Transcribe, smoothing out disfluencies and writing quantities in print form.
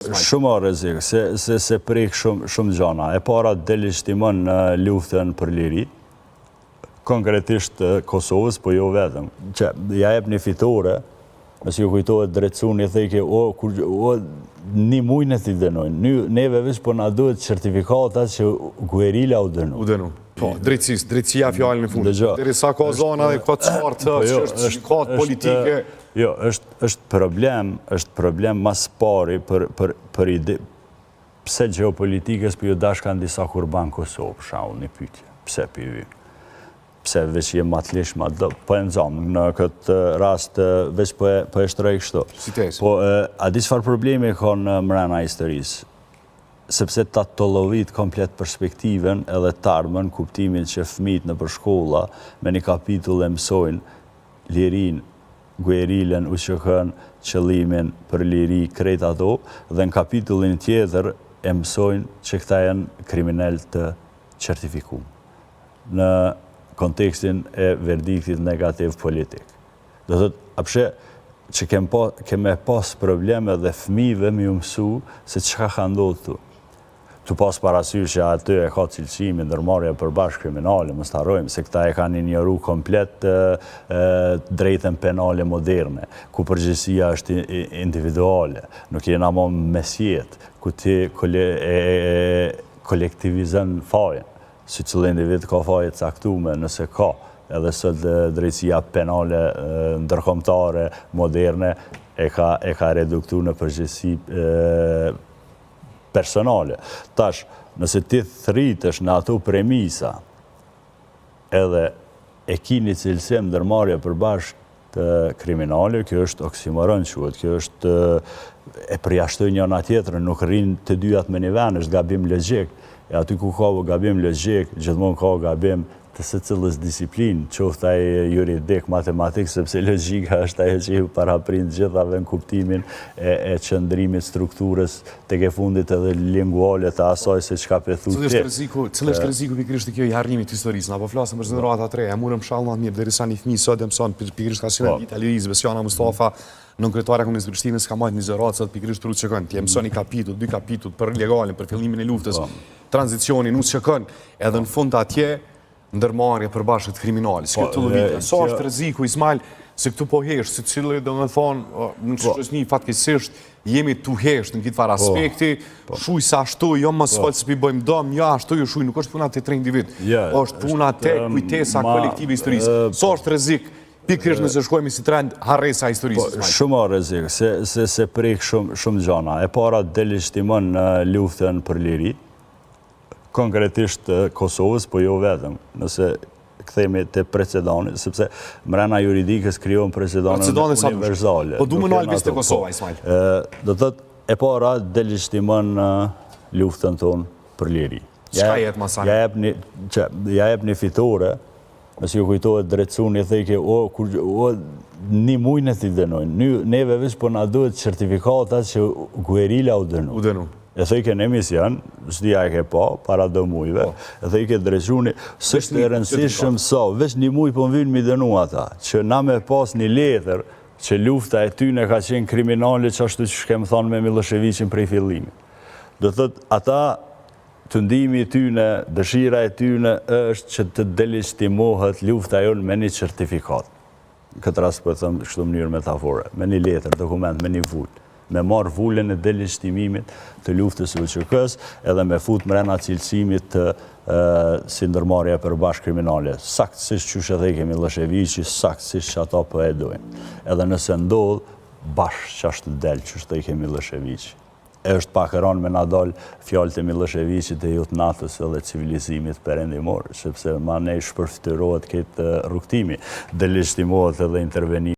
Shumë o rrezik, se, se, se prek shumë, shumë gjana. E para delegjitimon luftën për liri, konkretisht Kosovës, po jo vetëm. Që ja jep një fitore, nëse ju kujtohet Drecuni theke, o, kur, o, një muj në t'i dënojnë. Neve veç po na duhet certifikata që guerila u dënu. U dënu. Po, drejtësis, drejtësia fjalën e fundit. Derisa ka zona dhe ka të qartë, po jo, që është gjykatë politike. Jo, është është problem, është problem mas pari për për për ide pse gjeopolitikës po ju dashkan disa kurban Kosovë, për shembull, një pyetje. Pse po i vyn? Pse veç je ma të lish, ma do, po e nxamë në këtë rast veç po e po e shtroj kështu. Si tezë. Po a di çfarë problemi ka në mrena historisë? Sepse ta tollovit komplet perspektivën edhe t'ardhmen, kuptimin që fëmijët nëpër shkolla me një kapitull e mësojnë lirinë, guerilën, UÇK-në, qëllimin për liri, krejt ato, dhe në kapitullin tjetër e mësojnë që këta janë kriminelë të certifikum në kontekstin e verdiktit negativ politik. Do thotë, a pse që kem pa, keme pas probleme dhe fëmijëve me ju mësu se çka ka ndodhur këtu. Tu pas parasysh që aty e ka cilësimin ndërmarrje e përbashkët kriminale, mos të harrojmë se këta e kanë injoru komplet drejtën penale moderne, ku përgjegjësia është individuale, nuk jena mo mesjetë, ku ti kolektivizon fajin. Secili individ ka faje të caktume, nëse ka, edhe sot drejtësia penale ndërkombëtare moderne e ka e ka reduktu në përgjegjësi personale. Tash, nëse ti thritesh në ato premisa, edhe e ki një cilësim ndërmarrje përbashkët kriminale, kjo është oksimoron quhet, kjo është e përjashtojnë njëna tjetrën, nuk rrinë të dyjat me një vend, është gabim logjik. E aty ku ka gabim logjik, gjithmonë ka gabim të secilës disiplinë, qoftë ai juridik, matematik, sepse logjika është ajo që ju paraprin të gjithave në kuptimin e, e qëndrimit, strukturës, tek e fundit edhe linguale të asaj se çka pe thu ti. Cili është rreziku, cili është rreziku pikërisht kjo i harrimit të historisë? Na po flasim për gjenerata të reja, murëm shall më mirë derisa një fëmijë sot e mëson pikërisht ka qenë po. dita e lirisë, Besiana Mustafa, nënkryetarja e Komunës së Prishtinës ka mbajtur një ligjëratë sot pikërisht për UÇK-n. Ti e mëson një kapitull, dy kapitull për legalin, për fillimin e luftës. Po. Tranzicionin UÇK-n, edhe në fund atje ndërmarrje përbashkët kriminale. Si po, këtu vite. Sa është rreziku Ismail se këtu po hesht, secili domethënë, në po. shoqni fatkeqësisht jemi tu hesht në këtë farë po. aspekti, po. shuj sa ashtu, jo mos fol se pi bëjmë dëm, jo ashtu jo shuj, nuk është puna te tre individ. është puna te kujtesa kolektive e historisë. Sa është rrezik pikërisht nëse shkojmë si trend harresa e historisë? Po, shumë o rrezik, se se se prek shumë shumë gjana. E para delegjitimon luftën për liri, konkretisht Kosovës, po jo vetëm. Nëse kthehemi te precedani, sepse mrena juridikës krijohen precedane universale. Po du më nalë te Kosova, Ismail. Do të thotë, e para delegjitimon luftën tonë për liri. Çka jetë masane? Ja jep një, që, ja jep një fitore, Nëse ju kujtohet Drecuni theke, o, kur, o, një muj në t'i dënojnë. Neve veç po na duhet certifikata që guerila u dënu. U dënu. E theke në emision, s'di a e ke pa, para do mujve, po. e theke Drecuni, s'është e rëndësishëm sa, veç një muj po më vynë m'i dënu ata, që na me pas një letër, që lufta e tyne ka qenë kriminale, që ashtu që shkem thonë me Millosheviqin prej fillimit. Do thot, ata Tundimi i tyne, dëshira e tyne është që të delegjitimohet lufta jonë me një certifikatë. Në këtë rast po e them kështu në mënyrë metafore, me një letër, dokument, me një vulë. Me marrë vulën e delegjitimimit të luftës së UÇK-së edhe me fut mrena cilësimit të si ndërmarrje e përbashkët kriminale. Saktësisht qysh e theke Millosheviqi, saktësisht që ata po e dojnë. Edhe nëse ndodh, bash qashtu del qysh theke Millosheviqi. Është pak rëndë me na dal fjalët e Millosheviqit e jo të NATO-s edhe civilizimit perëndimor, sepse manej shpërfytyrohet këtë rrugëtimi, delegjitimohet edhe intervenimi.